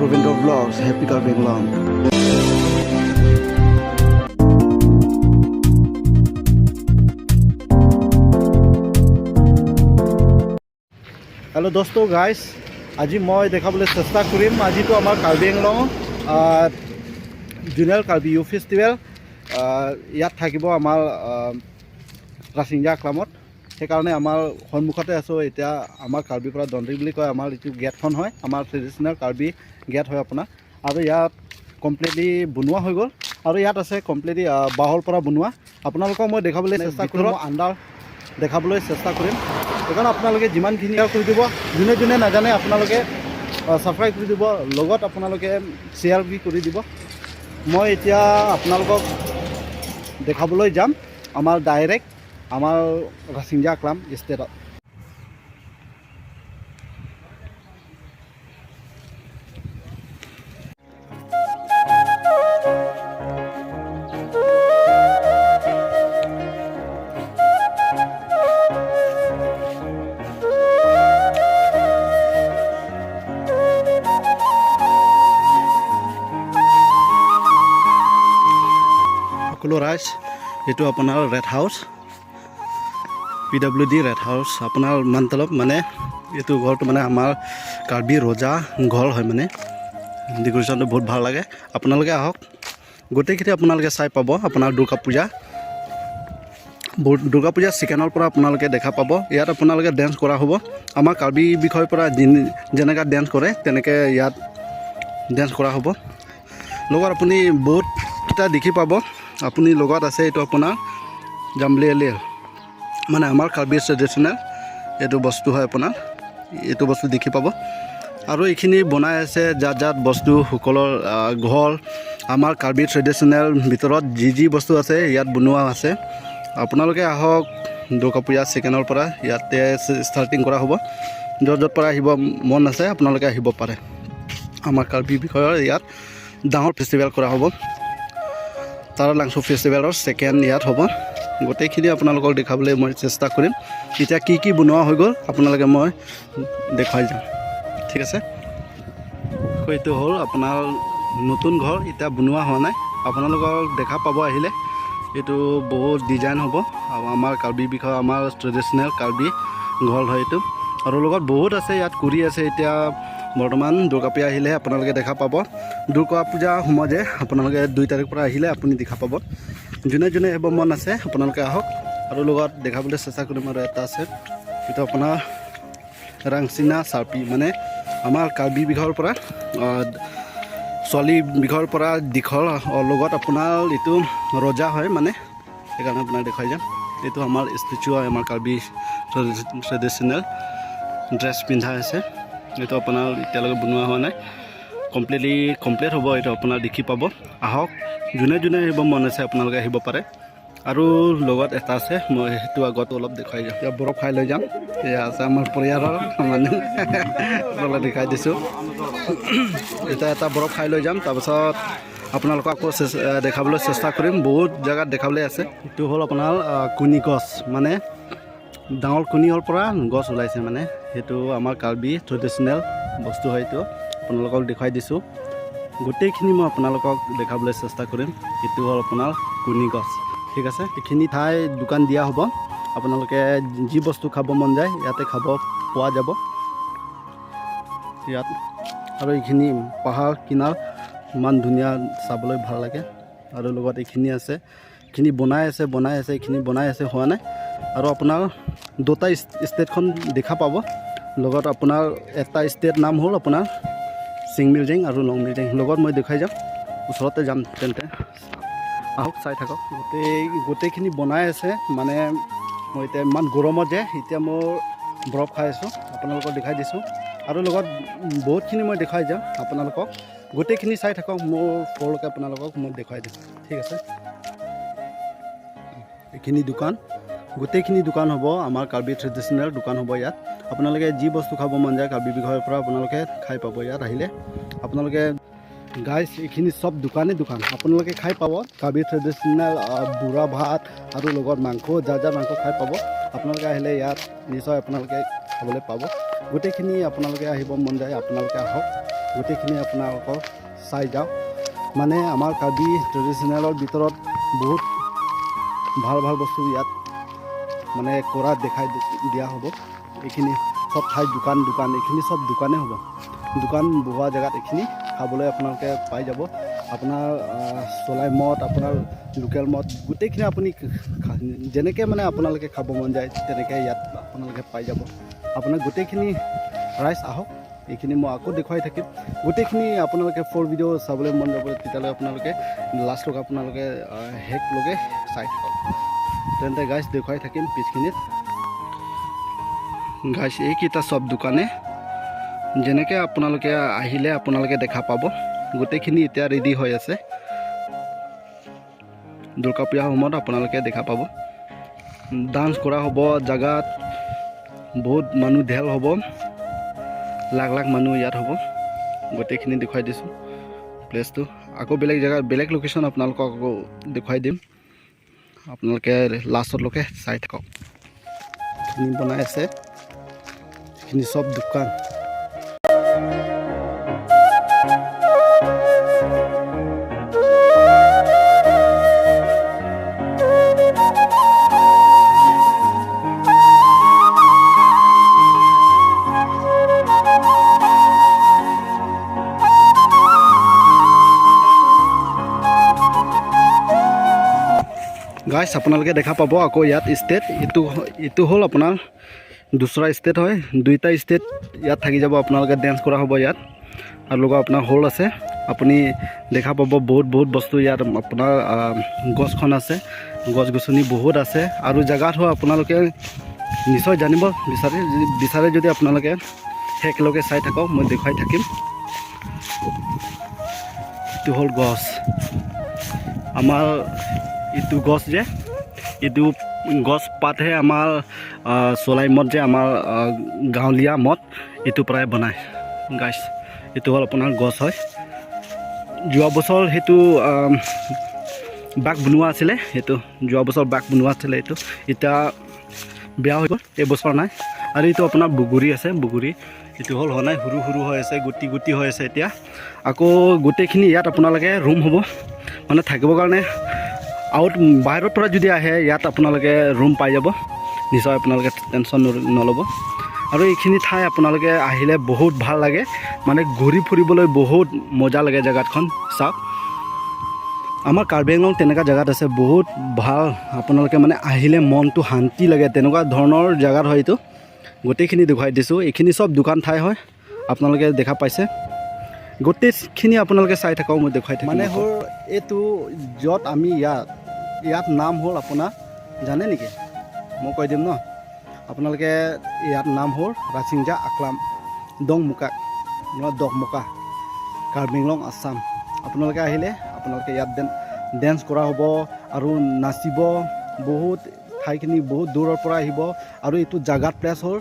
Rabindra Vlogs. Happy Karbi Anglong. Hello দোস্ত, গাইছ, আজি মই দেখাবলৈ চেষ্টা কৰিম। আজিতো আমাৰ Karbi Anglong junior Karbi youth festival ইয়াত থাকিব আমাৰ ৰাছিংজা ক্লামত। সেইকাৰণে আমাৰ সন্মুখতে আছোঁ এতিয়া। আমাৰ কাৰ্বিৰ পৰা দণ্ডি বুলি কয়। আমাৰ এইটো গেটখন হয়, আমাৰ ট্ৰেডিশ্যনেল কাৰ্বি গেট হয় আপোনাৰ। আৰু ইয়াত কমপ্লিটলি বনোৱা হৈ গ'ল আৰু ইয়াত আছে কমপ্লিটলি বাঁহৰ পৰা বনোৱা। আপোনালোকক মই দেখাবলৈ চেষ্টা কৰিম, আণ্ডাৰ দেখাবলৈ চেষ্টা কৰিম। সেইকাৰণে আপোনালোকে যিমানখিনি কৰি দিব, যোনে যোনে নাজানে আপোনালোকে ছাবস্ক্ৰাইব কৰি দিব, লগত আপোনালোকে শ্বেয়াৰ বি কৰি দিব। মই এতিয়া আপোনালোকক দেখাবলৈ যাম আমাৰ ডাইৰেক্ট আমাৰ ৰাছিংজা ক্লাম ষ্টেটত। সকলো ৰাইজ, এইটো আপোনাৰ rest house, PWD rest house. আপোনাৰ মতলব মানে এইটো ঘৰটো মানে আমাৰ কাৰ্বি ৰজা ঘৰ হয়। মানে ডেক'ৰেশ্যনটো বহুত ভাল লাগে। আপোনালোকে আহক, গোটেইখিনি আপোনালোকে চাই পাব। আপোনাৰ দুৰ্গা পূজা, বহুত দুৰ্গা পূজা ছেকেণ্ডৰ পৰা আপোনালোকে দেখা পাব। ইয়াত আপোনালোকে ডেন্স কৰা হ'ব। আমাৰ কাৰ্বি বিষয়ৰ পৰা যেনেকুৱা ডেন্স কৰে, তেনেকৈ ইয়াত ডেন্স কৰা হ'ব। লগত আপুনি বহুতকেইটা দেখি পাব। আপুনি লগত আছে এইটো আপোনাৰ জামলিয়ালি, মানে আমাৰ কাৰ্বি ট্ৰেডিশ্যনেল এইটো বস্তু হয় আপোনাৰ। এইটো বস্তু দেখি পাব। আৰু এইখিনি বনাই আছে জাত জাত বস্তু সকলৰ ঘৰ। আমাৰ কাৰ্বি ট্ৰেডিশ্যনেল ভিতৰত যি যি বস্তু আছে, ইয়াত বনোৱা আছে। আপোনালোকে আহক, দুৰ্গা পূজা ছেকেণ্ডৰ পৰা ইয়াতে ষ্টাৰ্টিং কৰা হ'ব। য'ত য'ত পৰা আহিব মন আছে, আপোনালোকে আহিব পাৰে। আমাৰ কাৰ্বি বিষয়ৰ ইয়াত ডাঙৰ ফেষ্টিভেল কৰা হ'ব। তাৰ লাংচু ফেষ্টিভেলৰ ছেকেণ্ড ইয়াত হ'ব। গোটেইখিনি আপোনালোকক দেখাবলৈ মই চেষ্টা কৰিম। এতিয়া কি কি বনোৱা হৈ গ'ল, আপোনালোকে মই দেখুৱাই যাম, ঠিক আছে? এইটো হ'ল আপোনাৰ নতুন ঘৰ, এতিয়া বনোৱা হোৱা নাই। আপোনালোকক দেখা পাব আহিলে। এইটো বহুত ডিজাইন হ'ব আৰু আমাৰ কাৰ্বি বিষয়, আমাৰ ট্ৰেডিশ্যনেল কাৰ্বি ঘৰ হয় এইটো। আৰু লগত বহুত আছে, ইয়াত কৰি আছে এতিয়া বৰ্তমান। দুৰ্গা পূজা আহিলে আপোনালোকে দেখা পাব। দুৰ্গা পূজা সময়তে আপোনালোকে 2 তাৰিখৰ পৰা আহিলে আপুনি দেখা পাব। যোনে যোনে আহিব মন আছে, আপোনালোকে আহক। আৰু লগত দেখাবলৈ চেষ্টা কৰিম। আৰু এটা আছে, এইটো আপোনাৰ ৰাংচিনা চাৰ্পি, মানে আমাৰ কাৰ্বি বিষয়ৰ পৰা ছোৱালী বিষয়ৰ পৰা দীঘল, লগত আপোনাৰ এইটো ৰজা হয় মানে। সেইকাৰণে আপোনাক দেখুৱাই যাম। এইটো আমাৰ ষ্টেচু হয়, আমাৰ কাৰ্বি ট্ৰেডিশ্যনেল ড্ৰেছ পিন্ধা আছে। এইটো আপোনাৰ এতিয়ালৈকে বনোৱা হোৱা নাই, কমপ্লিটলি কমপ্লিট হ'ব। এইটো আপোনাৰ দেখি পাব। আহক, যোনে যোনে আহিব মন আছে, আপোনালোকে আহিব পাৰে। আৰু লগত এটা আছে, মই সেইটো আগত অলপ দেখুৱাই যাম। এতিয়া বৰফ খাই লৈ যাম। এয়া আছে আমাৰ পৰিয়ালৰ মানুহ, আপোনালোক দেখাই দিছোঁ। এতিয়া এটা বৰফ খাই লৈ যাম, তাৰপাছত আপোনালোকক আকৌ দেখাবলৈ চেষ্টা কৰিম। বহুত জেগাত দেখাবলৈ আছে। এইটো হ'ল আপোনাৰ কুনি গছ, মানে ডাঙৰ কুনিৰ পৰা গছ ওলাইছে। মানে সেইটো আমাৰ কাৰ্বি ট্ৰেডিশ্যনেল বস্তু হয়। এইটো আপোনালোকক দেখুৱাই দিছোঁ। গোটেইখিনি মই আপোনালোকক দেখাবলৈ চেষ্টা কৰিম। এইটো হ'ল আপোনাৰ কুনি গছ, ঠিক আছে? এইখিনি ঠাই দোকান দিয়া হ'ব। আপোনালোকে যি বস্তু খাব মন যায়, ইয়াতে খাব পোৱা যাব ইয়াত। আৰু এইখিনি পাহাৰ কিনাৰ ইমান ধুনীয়া, চাবলৈ ভাল লাগে। আৰু লগত এইখিনি আছে, এইখিনি বনাই আছে, বনাই আছে, এইখিনি বনাই আছে, হোৱা নাই। আৰু আপোনাৰ দুটা ষ্টেটখন দেখা পাব। লগত আপোনাৰ এটা ষ্টেট নাম হ'ল আপোনাৰ চিংমিলজেং আৰু লংমিলজেং। লগত মই দেখুৱাই যাম, ওচৰতে যাম তেন্তে। আহক, চাই থাকক। গোটেইখিনি বনাই আছে। মানে মই এতিয়া ইমান গৰমত যে এতিয়া মোৰ বৰফ খাই আছোঁ, আপোনালোকক দেখাই দিছোঁ। আৰু লগত বহুতখিনি মই দেখুৱাই যাম আপোনালোকক। গোটেইখিনি চাই থাকক, মোৰ ওপৰলৈকে আপোনালোকক মই দেখুৱাই দিম, ঠিক আছে? এইখিনি দোকান, গোটেইখিনি দোকান হ'ব। আমাৰ কাৰ্বি ট্ৰেডিশ্যনেল দোকান হ'ব ইয়াত। আপোনালোকে যি বস্তু খাব মন যায়, কাৰ্বি বিষয়ৰ পৰা আপোনালোকে খাই পাব ইয়াত আহিলে। আপোনালোকে গাইছ, এইখিনি চব দোকানেই দোকান। আপোনালোকে খাই পাব কাৰ্বি ট্ৰেডিশ্যনেল বুঢ়া ভাত আৰু লগত মাংস, যাৰ যাৰ মাংস খাই পাব। আপোনালোকে আহিলে ইয়াত নিশ্চয় আপোনালোকে খাবলৈ পাব গোটেইখিনি। আপোনালোকে আহিব মন যায়, আপোনালোকে আহক। গোটেইখিনি আপোনালোকক চাই যাওক। মানে আমাৰ কাৰ্বি ট্ৰেডিশ্যনেলৰ ভিতৰত বহুত ভাল ভাল বস্তু ইয়াত মানে কৰা দেখাই দিয়া হ'ব। এইখিনি চব ঠাই দোকান দোকান, এইখিনি চব দোকানেই হ'ব। দোকান বহোৱা জেগাত এইখিনি খাবলৈ আপোনালোকে পাই যাব। আপোনাৰ চলাই মদ, আপোনাৰ লোকেল মদ, গোটেইখিনি আপুনি যেনেকৈ মানে আপোনালোকে খাব মন যায় তেনেকৈ ইয়াত আপোনালোকে পাই যাব। আপোনাৰ গোটেইখিনি ৰাইজ আহক, এইখিনি মই আকৌ দেখুৱাই থাকিম গোটেইখিনি। আপোনালোকে ফ'ৰ ভিডিঅ' চাবলৈ মন যাব, তেতিয়াহ'লে আপোনালোকে লাষ্টলৈকে আপোনালোকে শেষলৈকে চাই থাকক। তেন্তে গাইজ, দেখুৱাই থাকিম পিছখিনিত। গাইজ, এইকেইটা চব দোকানে যেনেকৈ আপোনালোকে আহিলে আপোনালোকে দেখা পাব। গোটেইখিনি এতিয়া ৰেডি হৈ আছে। দুৰ্গা পূজাৰ সময়ত আপোনালোকে দেখা পাব, ডান্স কৰা হ'ব জেগাত, বহুত মানুহ ঢেৰ হ'ব, লাখ লাখ মানুহ ইয়াত হ'ব। গোটেইখিনি দেখুৱাই দিছোঁ প্লেচটো। আকৌ বেলেগ জেগা, বেলেগ লোকেশ্যন আপোনালোকক আকৌ দেখুৱাই দিম। আপোনালোকে লাষ্টলৈকে চাই থাকক। এইখিনি বনাই আছে, এইখিনি চব দোকান। গাইছ, আপোনালোকে দেখা পাব আকৌ ইয়াত ষ্টেজ। এইটো হ'ল আপোনাৰ দুসৰা ষ্টেজ হয়। দুইটা ষ্টেজ ইয়াত থাকি যাব, আপোনালোকে ডেন্স কৰা হ'ব ইয়াত। আৰু লগত আপোনাৰ হল আছে, আপুনি দেখা পাব বহুত বহুত বস্তু ইয়াত। আপোনাৰ গছখন আছে, গছ গছনি বহুত আছে। আৰু জেগাত হয় আপোনালোকে নিশ্চয় জানিব বিচাৰে যদি আপোনালোকে একেলগে চাই থাকক, মই দেখুৱাই থাকিম। এইটো হ'ল গছ আমাৰ। এইটো গছ যে, এইটো গছ পাতহে আমাৰ চলাই মদ যে, আমাৰ গাঁৱলীয়া মদ এইটো প্ৰায় বনায়। গাছ, এইটো হ'ল আপোনাৰ গছ হয়। যোৱা বছৰ সেইটো বাঘ বনোৱা আছিলে, সেইটো যোৱা বছৰ বাঘ বনোৱা আছিলে। এইটো এতিয়া বেয়া হৈ গ'ল, এইবছৰ নাই। আৰু এইটো আপোনাৰ বগৰী আছে, বগৰী এইটো হ'ল হোৱা নাই, সৰু সৰু হৈ আছে, গুটি গুটি হৈ আছে এতিয়া। আকৌ গোটেইখিনি ইয়াত আপোনালোকে ৰুম হ'ব, মানে থাকিবৰ কাৰণে। আউট বাহিৰৰ পৰা যদি আহে, ইয়াত আপোনালোকে ৰুম পাই যাব নিশ্চয়, আপোনালোকে টেনশ্যন নল'ব। আৰু এইখিনি ঠাই আপোনালোকে আহিলে বহুত ভাল লাগে, মানে ঘূৰি ফুৰিবলৈ বহুত মজা লাগে জেগাখন। চাওক, আমাৰ কাৰ্বি আংলং তেনেকুৱা জেগাত আছে, বহুত ভাল। আপোনালোকে মানে আহিলে মনটো শান্তি লাগে, তেনেকুৱা ধৰণৰ জেগাত হয় এইটো। গোটেইখিনি দেখুৱাই দিছোঁ। এইখিনি চব দোকান ঠাই হয়, আপোনালোকে দেখা পাইছে। গোটেইখিনি আপোনালোকে চাই থাকক, মই দেখুৱাই থাকিম। মানে হ'ল এইটো য'ত আমি ইয়াত ইয়াত নাম হ'ল আপোনাৰ জানে নেকি? মই কৈ দিম ন আপোনালোকে। ইয়াত নাম হ'ল ৰাছিংজা আকলাম দংমুকা, নহয় দকমকা, কাৰ্বি আংলং, আছাম। আপোনালোকে আহিলে আপোনালোকে ইয়াত ডেন্স কৰা হ'ব আৰু নাচিব। বহুত ঠাইখিনি বহুত দূৰৰ পৰা আহিব। আৰু এইটো জাগাত প্লেচ হ'ল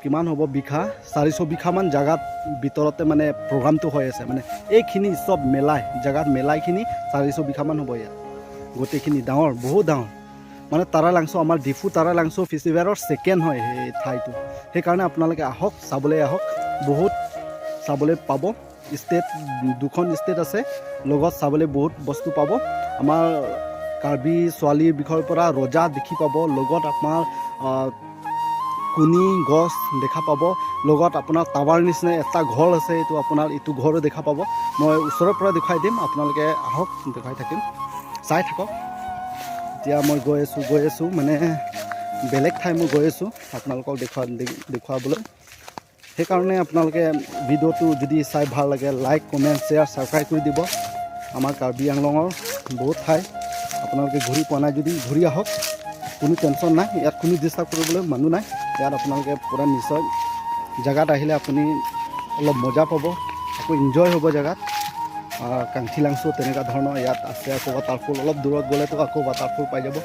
কিমান হ'ব বিঘা, 400 বিঘামান জাগাত ভিতৰতে মানে প্ৰগ্ৰামটো হৈ আছে। মানে এইখিনি চব মেলাই জাগাত মেলাইখিনি 400 বিঘামান হ'ব ইয়াত গোটেইখিনি। ডাঙৰ, বহুত ডাঙৰ। মানে তাৰা লাংচু, আমাৰ ডিফু তাৰা লাংচু ফেষ্টিভেলৰ ছেকেণ্ড হয় সেই ঠাইটো। সেইকাৰণে আপোনালোকে আহক, চাবলৈ আহক, বহুত চাবলৈ পাব। ষ্টেজ, দুখন ষ্টেজ আছে, লগত চাবলৈ বহুত বস্তু পাব। আমাৰ কাৰ্বি ছোৱালীৰ বিষয়ৰ পৰা ৰজা দেখি পাব, লগত আপোনাৰ কুনি গছ দেখা পাব, লগত আপোনাৰ টাৱাৰ নিচিনা এটা ঘৰ আছে, এইটো আপোনাৰ এইটো ঘৰো দেখা পাব। মই ওচৰৰ পৰা দেখুৱাই দিম, আপোনালোকে আহক, দেখুৱাই থাকিম, চাই থাকক। এতিয়া মই গৈ আছোঁ, গৈ আছোঁ, মানে বেলেগ ঠাই মই গৈ আছোঁ আপোনালোকক দেখুৱাবলৈ। সেইকাৰণে আপোনালোকে ভিডিঅ'টো যদি চাই ভাল লাগে, লাইক, কমেণ্ট, শ্বেয়াৰ, ছাবস্ক্ৰাইব কৰি দিব। আমাৰ কাৰ্বি আংলঙৰ বহুত ঠাই আপোনালোকে ঘূৰি পোৱা নাই যদি ঘূৰি আহক, কোনো টেনশ্যন নাই। ইয়াত কোনো ডিষ্টাৰ্ব কৰিবলৈ মানুহ নাই। ইয়াত আপোনালোকে পূৰা নিশ্চয় জেগাত আহিলে আপুনি অলপ মজা পাব, আকৌ এনজয় হ'ব জেগাত। কাংথি লাংচু তেনেকুৱা ধৰণৰ ইয়াত আছে। আকৌ ৱাটাৰফল, অলপ দূৰত গ'লেতো আকৌ ৱাটাৰফল পাই যাব।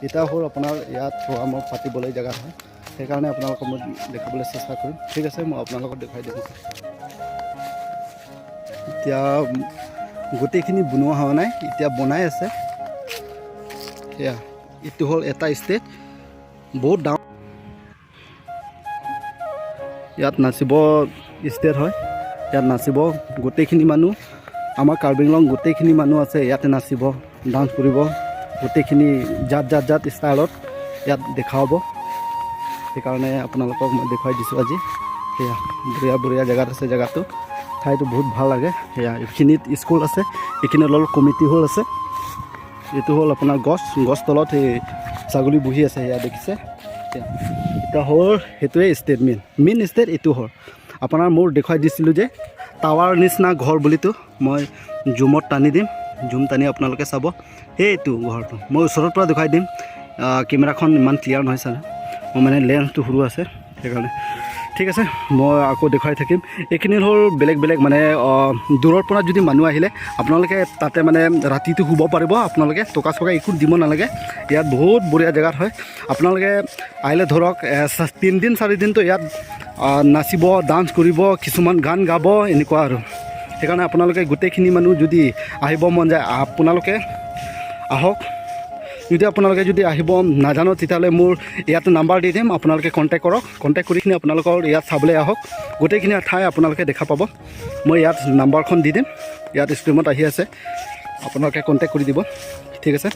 এতিয়া হ'ল আপোনাৰ ইয়াত প্ৰগ্ৰামত পাতিবলৈ জেগা হয়, সেইকাৰণে আপোনালোকক মই দেখাবলৈ চেষ্টা কৰিম। ঠিক আছে, মই আপোনালোকক দেখুৱাই দিম। এতিয়া গোটেইখিনি বনোৱা হোৱা নাই, এতিয়া বনাই আছে। সেয়া এইটো হ'ল এটা ষ্টেজ, বহুত ডাঙৰ। ইয়াত নাচিব। ষ্টেজ হয়। ইয়াত নাচিব গোটেইখিনি মানুহ। আমাৰ কাৰ্বি আংলং গোটেইখিনি মানুহ আছে, ইয়াতে নাচিব, ডান্স কৰিব। গোটেইখিনি জাত জাত জাত ষ্টাইলত ইয়াত দেখা হ'ব। সেইকাৰণে আপোনালোকক মই দেখুৱাই দিছোঁ আজি। সেয়া বঢ়িয়া বঢ়িয়া জেগাত আছে। জেগাটো, ঠাইটো বহুত ভাল লাগে। সেয়া এইখিনিত স্কুল আছে, এইখিনিত অলপ কমিটি হল আছে। এইটো হ'ল আপোনাৰ গছ। গছ তলত সেই ছাগলী বহি আছে, সেয়া দেখিছে। এতিয়া হ'ল সেইটোৱে ষ্টেজ, মেইন মেইন ষ্টেজ এইটো হ'ল আপোনাৰ। মোৰ দেখুৱাই দিছিলোঁ যে টাৱাৰ নিচিনা ঘৰ বুলিতো, মই জুমত টানি দিম। জুম টানি আপোনালোকে চাব। সেইটো ঘৰটো মই ওচৰৰ পৰা দেখুৱাই দিম। কেমেৰাখন ইমান ক্লিয়াৰ নহয় ছাৰ, মোৰ মানে লেন্সটো সৰু আছে সেইকাৰণে। ঠিক আছে, মই আকৌ দেখুৱাই থাকিম। এইখিনি হ'ল বেলেগ বেলেগ মানে দূৰৰ পৰা যদি মানুহ আহিলে আপোনালোকে তাতে মানে ৰাতিটো শুব পাৰিব। আপোনালোকে টকা চকা একো দিব নালাগে। ইয়াত বহুত বঢ়িয়া জেগাত হয়। আপোনালোকে আহিলে ধৰক 3 দিন 4 দিনটো ইয়াত নাচিব, ডান্স কৰিব, কিছুমান গান গাব, এনেকুৱা আৰু। সেইকাৰণে আপোনালোকে গোটেইখিনি মানুহ যদি আহিব মন যায়, আপোনালোকে আহক। যদি আপোনালোকে যদি আহিব নাজানো, তেতিয়াহ'লে মোৰ ইয়াতে নাম্বাৰ দি দিম, আপোনালোকে কণ্টেক্ট কৰক। কণ্টেক্ট কৰি কিনে আপোনালোকৰ ইয়াত চাবলৈ আহক। গোটেইখিনি ঠাই আপোনালোকে দেখা পাব। মই ইয়াত নাম্বাৰখন দি দিম, ইয়াত স্ক্ৰীণত আহি আছে, আপোনালোকে কণ্টেক্ট কৰি দিব। ঠিক আছে,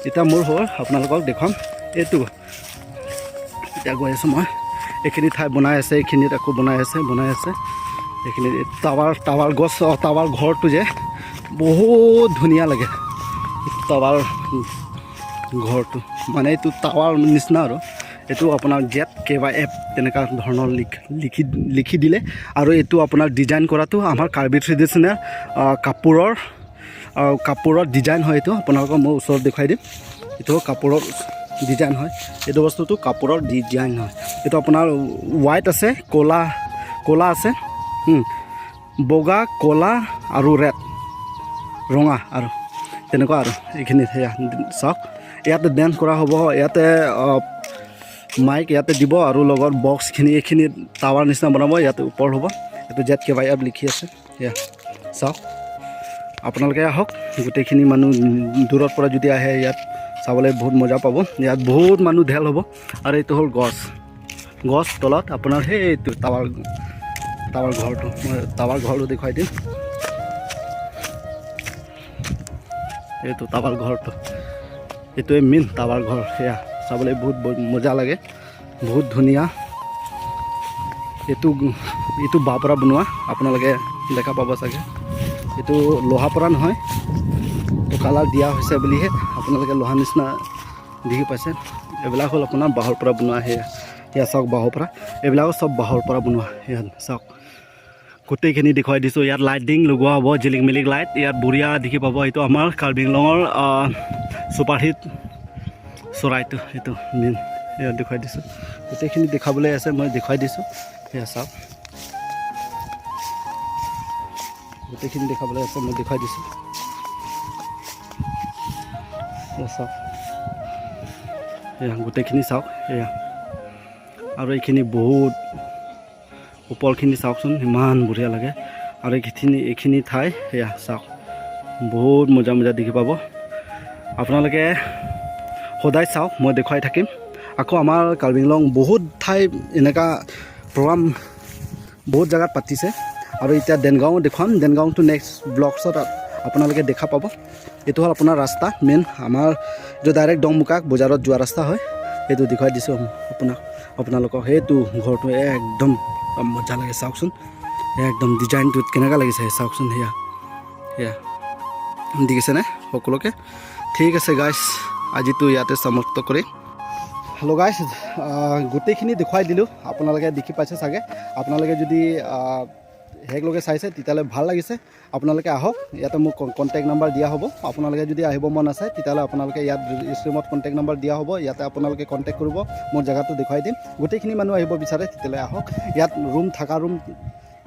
এতিয়া মোৰ হ'ল আপোনালোকক দেখুৱাম এইটো। এতিয়া গৈ আছোঁ মই। এইখিনি ঠাই বনাই আছে, এইখিনিত আকৌ বনাই আছে, বনাই আছে। এইখিনিত টাৱাৰ টাৱাৰ গছ, টাৱাৰ ঘৰটো যে বহুত ধুনীয়া লাগে। টাৱাৰ ঘৰটো মানে এইটো টাৱাৰ নিচিনা আৰু এইটো আপোনাৰ জেট কেইবা এপ তেনেকুৱা ধৰণৰ লিখি লিখি দিলে। আৰু এইটো আপোনাৰ ডিজাইন কৰাটো আমাৰ কাৰ্বি ট্ৰেডিশ্যনেল কাপোৰৰ ডিজাইন হয়। এইটো আপোনালোকক মই ওচৰত দেখুৱাই দিম। এইটো কাপোৰৰ ডিজাইন হয়। এইটো বস্তুটো কাপোৰৰ ডিজাইন হয়। এইটো আপোনাৰ হোৱাইট আছে, ক'লা ক'লা আছে, বগা, ক'লা আৰু ৰেড, ৰঙা আৰু তেনেকুৱা আৰু এইখিনি। সেয়া চাওক, ইয়াতে ডেন্স কৰা হ'ব। ইয়াতে মাইক ইয়াতে দিব আৰু লগত বক্সখিনি এইখিনি টাৱাৰ নিচিনা বনাব, ইয়াতে ওপৰ হ'ব। এইটো জেট কেবা ইয়াত লিখি আছে। সেয়া চাওক, আপোনালোকে আহক। গোটেইখিনি মানুহ দূৰৰ পৰা যদি আহে, ইয়াত চাবলৈ বহুত মজা পাব। ইয়াত বহুত মানুহ ঢেল হ'ব। আৰু এইটো হ'ল গছ। গছ তলত আপোনাৰ সেইটো টাৱাৰ টাৱাৰ ঘৰটো, মই টাৱাৰ ঘৰটো দেখুৱাই দিম। এইটো টাৱাৰ ঘৰটো, এইটোৱে মেইন টাৱাৰ ঘৰ। সেয়া চাবলৈ বহুত মজা লাগে, বহুত ধুনীয়া। এইটো এইটো বাঁহ পৰা বনোৱা, আপোনালোকে দেখা পাব চাগে। এইটো লোহা পৰা নহয়, এইটো কালাৰ দিয়া হৈছে বুলিহে আপোনালোকে লোহা নিচিনা দেখি পাইছে। এইবিলাক হ'ল আপোনাৰ বাঁহৰ পৰা বনোৱা। সেয়া সেয়া চাওক, বাঁহৰ পৰা, এইবিলাকো চব বাঁহৰ পৰা বনোৱা। সেয়া চাওক, গোটেইখিনি দেখুৱাই দিছোঁ। ইয়াত লাইটিং লগোৱা হ'ব, জিলিক মিলিক লাইট, ইয়াত বঢ়িয়া দেখি পাব। এইটো আমাৰ কাৰ্বি আংলঙৰ ছুপাৰহিট চৰাইটো, এইটো মেইন। ইয়াত দেখুৱাই দিছোঁ। গোটেইখিনি দেখাবলৈ আছে, মই দেখুৱাই দিছোঁ। সেয়া চাওক, গোটেইখিনি দেখাবলৈ আছে, মই দেখুৱাই দিছোঁ। সেয়া চাওক, এয়া গোটেইখিনি চাওক। এয়া আৰু এইখিনি বহুত ওপৰখিনি চাওকচোন, ইমান বঢ়িয়া লাগে। আৰু এইখিনি এইখিনি ঠাই সেয়া চাওক, বহুত মজা মজা দেখি পাব। আপোনালোকে সদায় চাওক, মই দেখুৱাই থাকিম। আকৌ আমাৰ কাৰ্বি আংলং বহুত ঠাই এনেকুৱা প্ৰগ্ৰাম বহুত জেগাত পাতিছে। আৰু এতিয়া দেনগাঁও দেখুৱাম। দেনগাঁওটো নেক্সট ব্লগছত আপোনালোকে দেখা পাব। এইটো হ'ল আপোনাৰ ৰাস্তা মেইন আমাৰ, এইটো ডাইৰেক্ট দংমুকাক বজাৰত যোৱা ৰাস্তা হয়। সেইটো দেখুৱাই দিছোঁ আপোনাক, আপোনালোকক। সেইটো ঘৰটো একদম মজা লাগে, চাওকচোন। একদম ডিজাইনটোত কেনেকুৱা লাগিছে চাওকচোন। সেয়া সেয়া দেখিছেনে সকলোকে? ঠিক আছে গাইছ, আজিতো ইয়াতে সমাপ্ত কৰিম। হেল্ল' গাইছ, গোটেইখিনি দেখুৱাই দিলোঁ, আপোনালোকে দেখি পাইছে চাগে। আপোনালোকে যদি শেষলৈকে চাইছে, তেতিয়াহ'লে ভাল লাগিছে। আপোনালোকে আহক। ইয়াতে মোক কণ্টেক্ট নাম্বাৰ দিয়া হ'ব। আপোনালোকে যদি আহিব মন আছে, তেতিয়াহ'লে আপোনালোকে ইয়াত ষ্ট্ৰীমত কণ্টেক্ট নাম্বাৰ দিয়া হ'ব, ইয়াতে আপোনালোকে কণ্টেক্ট কৰিব। মোৰ জেগাটো দেখুৱাই দিম। গোটেইখিনি মানুহ আহিব বিচাৰে, তেতিয়াহ'লে আহক। ইয়াত ৰুম, থকা ৰুম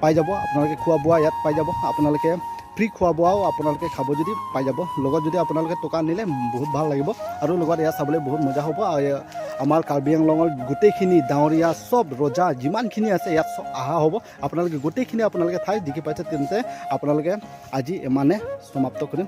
পাই যাব আপোনালোকে। খোৱা বোৱা ইয়াত পাই যাব আপোনালোকে। ফ্ৰী খোৱা বোৱাও আপোনালোকে খাব যদি পাই যাব। লগত যদি আপোনালোকে টকা আনিলে বহুত ভাল লাগিব। আৰু লগত ইয়াত চাবলৈ বহুত মজা হ'ব। আৰু আমাৰ কাৰ্বি আংলঙৰ গোটেইখিনি ডাঙৰীয়া চব ৰজা যিমানখিনি আছে, ইয়াত চব অহা হ'ব। আপোনালোকে গোটেইখিনি আপোনালোকে ঠাই দেখি পাইছে। তেন্তে আপোনালোকে আজি ইমানে সমাপ্ত কৰিম।